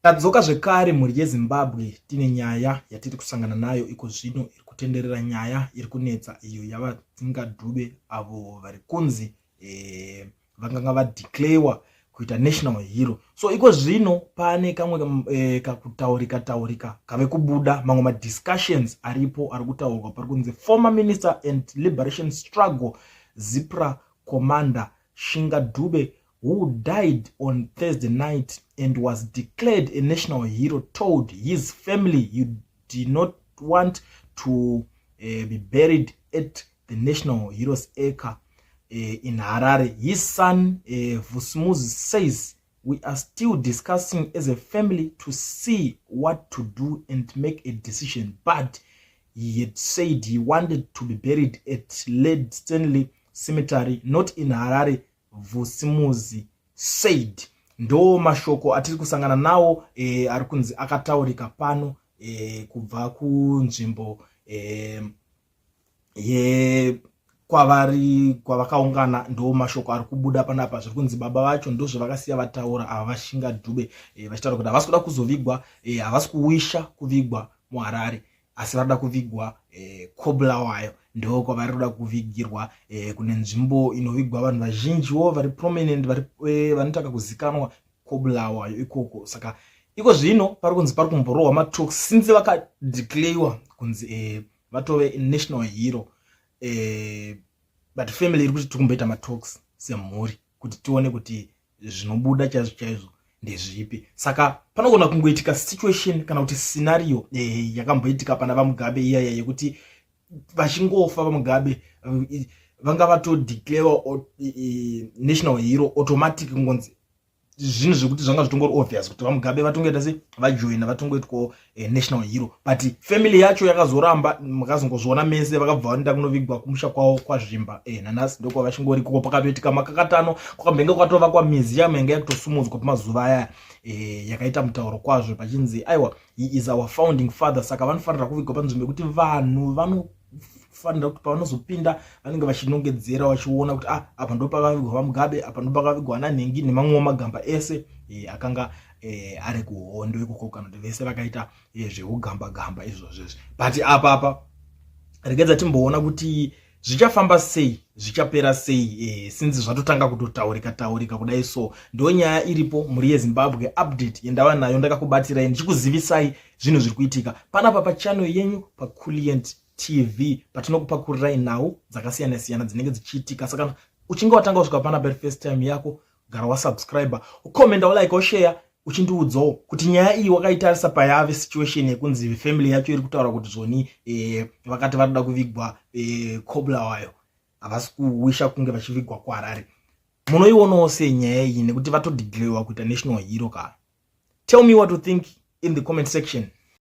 Tadzoka zvekare mhuri yeZimbabwe tine nyaya yatiri kusangana nayo iko zvino iri kutenderera, nyaya iri kunetsa iyo yaVaTsinga Dube avo vari kunzi vanganga vadeclarewa kuita national hero. So iko zvino pane kamwe kakutaurika taurika kave kubuda, mamwe madiscussions aripo ari kutaurwa. Pari kunzi former minister and liberation struggle ZIPRA commander Shinga Dube, who died on Thursday night and was declared a national hero, told his family he did not want to be buried at the National Heroes Acre in Harare. His son Vusumuzi says, "We are still discussing as a family to see what to do and make a decision." But he had said he wanted to be buried at Lady Stanley Cemetery, not in Harare, Vusimuzi said. Ndo mashoko atiri kusangana nawo ari kunzi akataurika pano kubva kunzvimbo yekwavari kwavakaungana. Ndo mashoko ari kubuda panapa. Zviri kunzi baba vacho ndo zvavakasiya vataura ava vaShinga Dube, vachitaura kuti havasi kuda kuzovigwa, havasi kuwisha kuvigwa muHarare, asi varikuda kuvigwa koBulawayo. Ndo kwavari kuda kuvigirwa, kune nzvimbo inovigwa vanhu vazhinjiwo vari prominent, vanotaka kuzikanwa koBulawayo ikoko. Saka iko zvino pari kunzi pari kumborohwa matalks since vakadeclarewa kunzi vatove national hero, but family iri kuti tikumboita matalks semhuri kuti tione kuti zvinobuda chaizvo chaizvo ndezvipi. Saka panogona kungoitika situation kana kuti scenario yakamboitika pana vaMugabe iyaya yekuti vachingofa vaMugabe, vanga vatodeclarewa national hero automatic, kungonzi zvinhu zvekuti zvanga zvitongori obvious kuti vaMugabe vatongoita se vajoina, vatongoitwawo national hero. But family yacho yakazoramba, makazongozviona mese, vakabva vanoenda kunovigwa kumusha kwavo kwaZvimba. Nanhasi ndokwavachingori ikoko. Pakatoitika makakatano, kwakambenge kwatovakwa museum yanga yakutosumudzwa pamazuva aya, yakaita mutauro kwazvo pachinzi aiwa, he is our founding father, saka vanofanira kuvigwa panzvimbo yekuti vanhu vanofanira kuti pavanozopinda vanenge vachinongedzera vachiona kuti ah, apa ndo pakavigwa vaMugabe, apa ndo pakavigwa nanhengi nemamwewo magamba ese akanga ari kuhondo ikoko, kana kuti vese vakaita zveugamba gamba izvozvezvi. But apa regedza timboona kuti zvichafamba sei, zvichapera sei, since zvatotanga kutotaurika taurika kudai. So ndo nyaya iripo, mhuri yeZimbabwe. Update yandava nayo ndakakubatirai ndichikuzivisai zvinhu zviri kuitika panapa pachannel yenyu paCulient TV, patinokupakurirai nhau dzakasiyana siyana dzinenge dzichiitika. Saka uchinge watanga kusvika panapa first time yako, gara wasubscribe, ukomenda, ulike, ushare, uchindiudzawo kuti nyaya iyi wakaitarisa payave situation yekunzi family yacho iri kutaura kuti zvoni vakati varikuda kuvigwa koBulawayo, havasi kuwisha kunge vachivigwa kuHarare. Munoionawo sei nyaya iyi nekuti vatodeclarewa kuita national hero? Kana tell me what to think in the comment section.